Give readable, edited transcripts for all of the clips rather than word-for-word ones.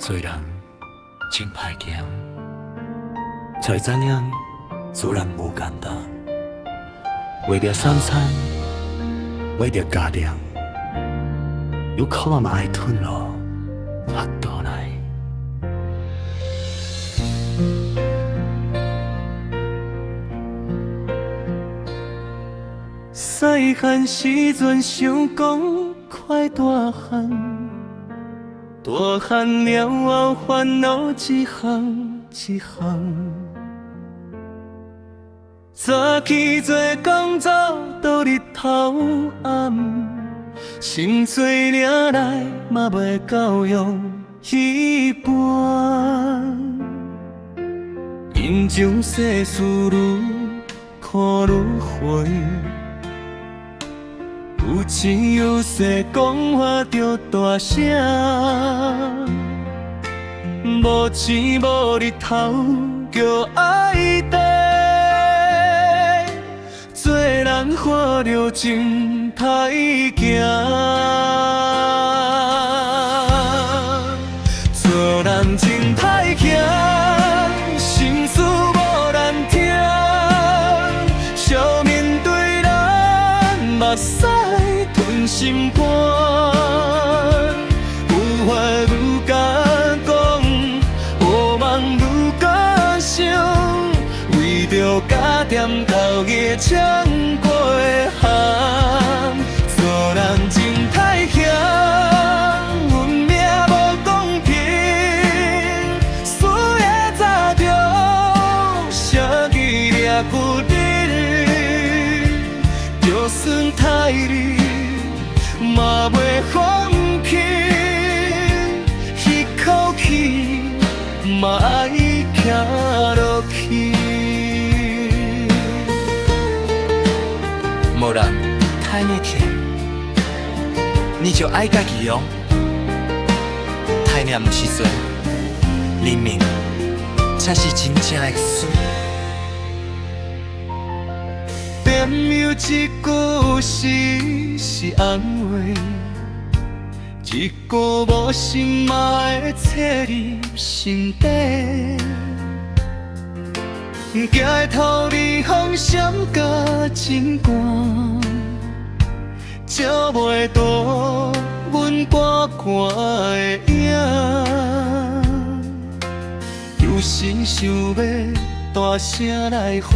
做人真歹行，才會知影做人無簡單。為著三餐，為著家庭，有可能嘛愛吞落腹肚內。細漢時陣想講快大漢，大漢了後煩惱一項一項。早起做工作到日頭暗，薪水領來嘛袂夠用一半。人情世事愈苦愈混，有錢有勢講話就大聲，無錢無日頭叫愛綴，做人活著真歹行。做人真歹行，心事無人聽，笑面對人，目屎吞心肝。有話毋敢講，無夢毋敢想，為著家店頭日衝過項。做人真歹行，運命無公平，輸會早著，誰去掠骨日，就算刣你，嘛袂放棄，彼口氣嘛愛徛落去。無人刣你疼，你就愛家己用。刣你毋是罪，認命才是真正的輸。點有一句詩是安慰，一句無心嘛會切入心底。行的頭尾風閃甲真寒，照袂到阮寒寒的影。有時想欲大聲來喊，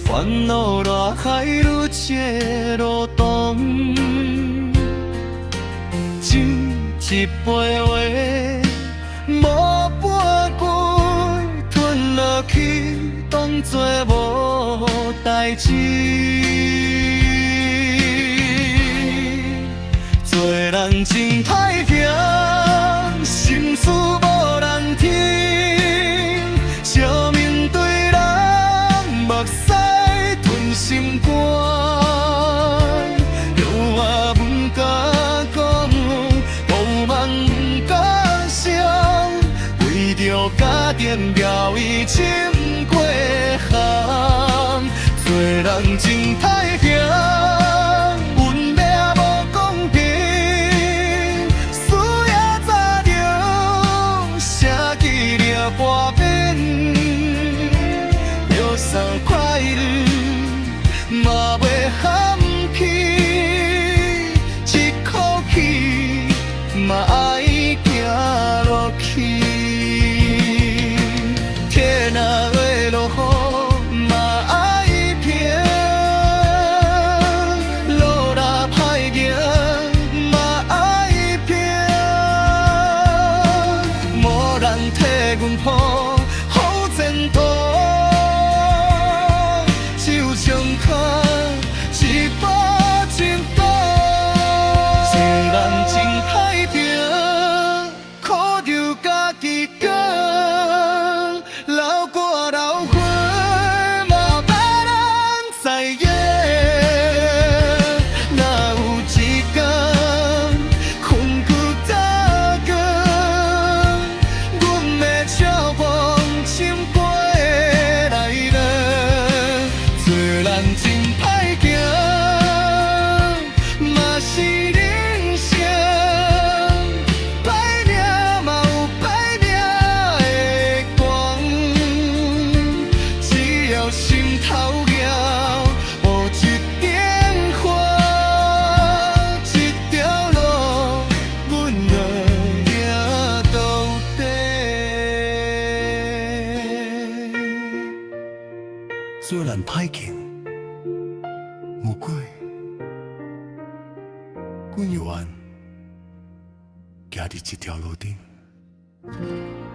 煩惱大海愈這路途，斟一杯話無半句吞落去，當作無代誌。做人真歹行，心事無人聽，笑面對人，目屎吞心肝。有話毋敢講，無夢毋敢想，為著家庭表伊穿過項。做人真歹行，運命無公平，輸也早著，誰去掠半邊？就算快樂嘛袂含去，一口氣嘛愛行落去。天若會落雨嘛愛拼，路若歹行嘛愛拼，無人替阮鋪好前途，只有衝破一步一步。做人真歹拼，苦著家己扛，流汗流血嘛別人知影。若有一天困苦打光，阮的笑風穿過來了。做人真歹行，嘛是人生。雖然歹行，毋過阮猶原行佇這條路頂。